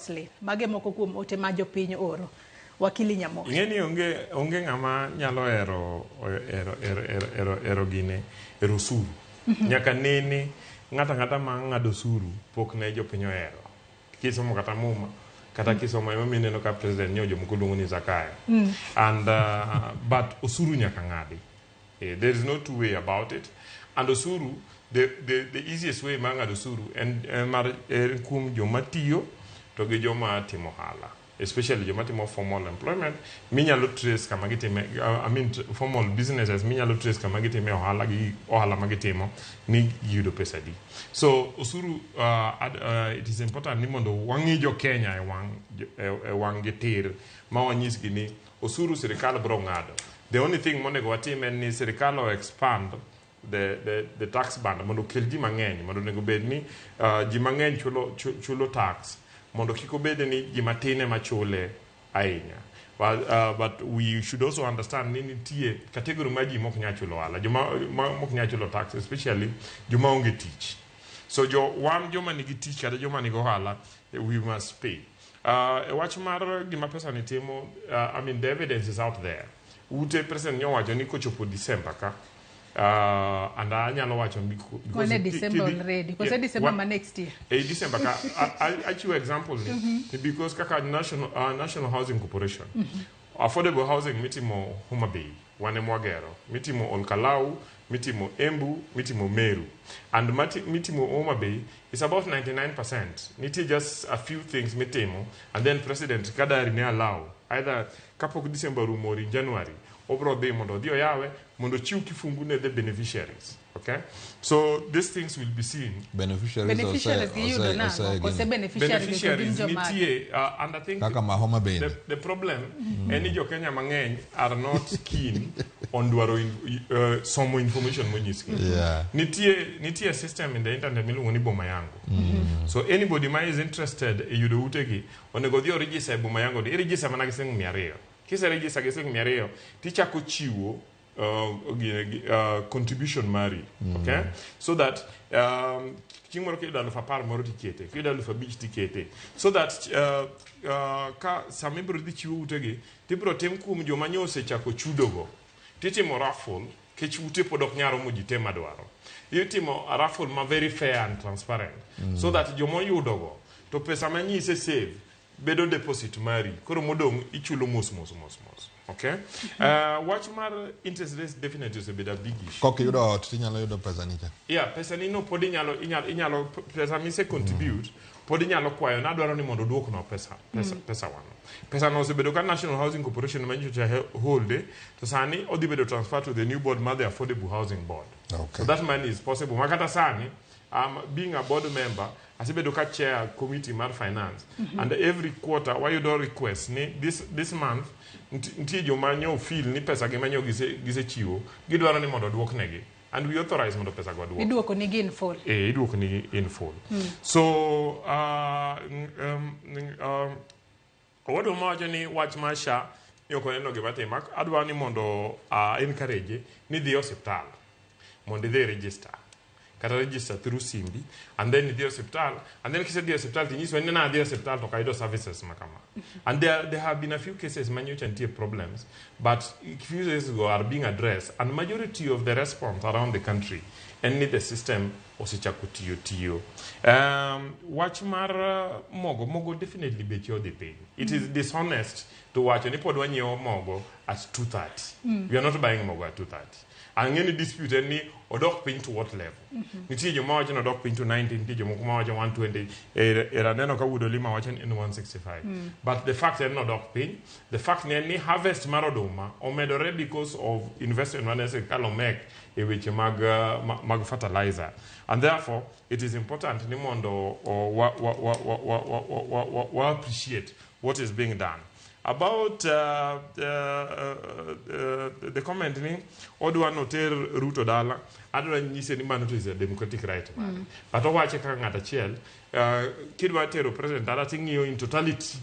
Roslyn. Mage moko kuom ote ma jopiny oro. Wakili Nyamori. Ing'e ni onge ng'ama nyalo hero gine, hero osuru. Nyaka nene ng'ato ang'ata ma ng'ado osuru pok ne jopiny ohero. Kisomo kata Muma, kata kisomo, emomiyo ineno ka president nyo jomoko luongo ni Zakayo. And but osuru nyaka ng'adi. There is no two way about it. And osuru, the easiest way mar ng'ado osuru en mar en kuom joma tiyo to gi joma timo ohala. Especially joma timo formal employment minyalo trace kama gitime, I mean, formal businesses minyalo trace kama gitime ohala gi ohala ma gitimo ni giyudo pesa di. So osuru, it is important ni mondo wang'i jo Kenya e wang' gi tir ma wanyisgi ni osuru sirikal biro ng'ado. The only thing monego watim en ni sirikal o expand the tax band mondo okel ji mang'eny, mondo onego bed ni ji mang'eny chulo tax, mondo kik obed ni ji matin ema chule ahinya. But we should also understand ni nitie category mar ji mok nyal chulo ohala, joma mok nyal chulo tax, especially joma onge tich. So jo wan joma nigi tich kata joma nigi ohala, we must pay. E wach mar gima pesa ni timo, I mean, the evidence is out there. Ute, president nyowacho ni kochopo December ka, and anyalo wacho because Wan e December already. Kose December ma next year? E December ka achiwo example ni because kaka National Housing Corporation, affordable housing mitimo Homa Bay wan ema wagero, mitimo Olkalau, mitimo Embu, mitimo Meru, and mitimo Homa Bay is about 99%. Nitie just a few things mitimo, and then president kadari ne allow either kapok December rumo or in January obro dhi mondo odhi oyawe mondo ochiw kifungu ne the beneficiaries. Okay, so these things will be seen. Beneficiaries. Beneficiaries giyudo nang'o? Kose beneficiaries to gin Beneficiaries jomage? nitie, and I think Kaka ma Homa Bay. the problem en ni jo Kenya mang'eny are not keen on dwaro somo information monyisgi. Nitie system in the internet miluongo ni Boma Yangu. So anybody ma is interested e yudo utegi onego odhi oregister e Boma Yangu ni. Iregister mana gi siling 200. Kiseregister gi siling 200 tichako chiwo contribution mari, okay, so that chieng' moro kiyudo 10,000 moro tikete, kiyudo 5,000 tikete, so that ka sama ibiro dhi chiwo utegi tibiro tim kuom joma nyo osechako chudogo, titimo raffle kech ute pod ok nyal romo ji te madwaro. Itimo a raffle ma very fair and transparent so that joma oyudogo to pesa ma nyise save bedo deposit mari, koro modong' ichulo mos mos mos mos. Okay, wach mar interest rates definitely osebedo a big issue. Kok iyudo ot tinyalo yudo pesa ni cha. Yeah, pesa ni no pod inyalo pesa mise contribute pod inyalo kwayo nadwaro ni mondo oduoknwa pesa wano. Pesa no osebedo ka National Housing Corporation ma nyocha hold, to sani odhi bedo transfer to the new board mar the Affordable Housing Board. So that money is possible makata sani, being a board member, asebedo ka chair committee mar finance, and every quarter wayudo request ni this month nitie joma nyo feel ni pesa gi manyo gisechiwo gidwaro ni mondo oduoknegi, and we authorize mondo pesa go oduok. Iduoko nigi in full. E, iduoko nigi in full. So owadwa mawacho ni wach mar SHA ni ok oneno gima timo, adwa ni mondo encourage ni dhi e osiptal mondo idhi register, kata register through simbi, and then idhi e osiptal, and then kisedhi e osiptal tinyiswa ni nadhi e osiptal to ok ayudo services ma kama. And there have been a few cases ma nyocha nitie problems, but few cases go are being addressed, and majority of the response around the country en ni the system osechako tiyo. Wach mar mogo definitely beche odhi piny. It is dishonest to wacho ni pod wanyiewo mogo at 230. We are not buying mogo at 230. Ang'e ni dispute en ni odok piny to what level. Nitie joma wacho ni odok piny to 90, nitie jomoko ma wacho 120. Era aneno ka Wuod Olima wacho ni en 165, but the fact en ni odok piny. The fact ni en ni harvest mar oduma omedore because of investment mane sirikal omek e weche mag fertilizer, and therefore it is important ni mondo wa appreciate what is being done. About the comment ni odwa noter Ruto dala, adwa nyise ni mano to is a democratic right mare, but owache kaka ng'at achiel. Kidwa tero president dala ting'iyo in totality.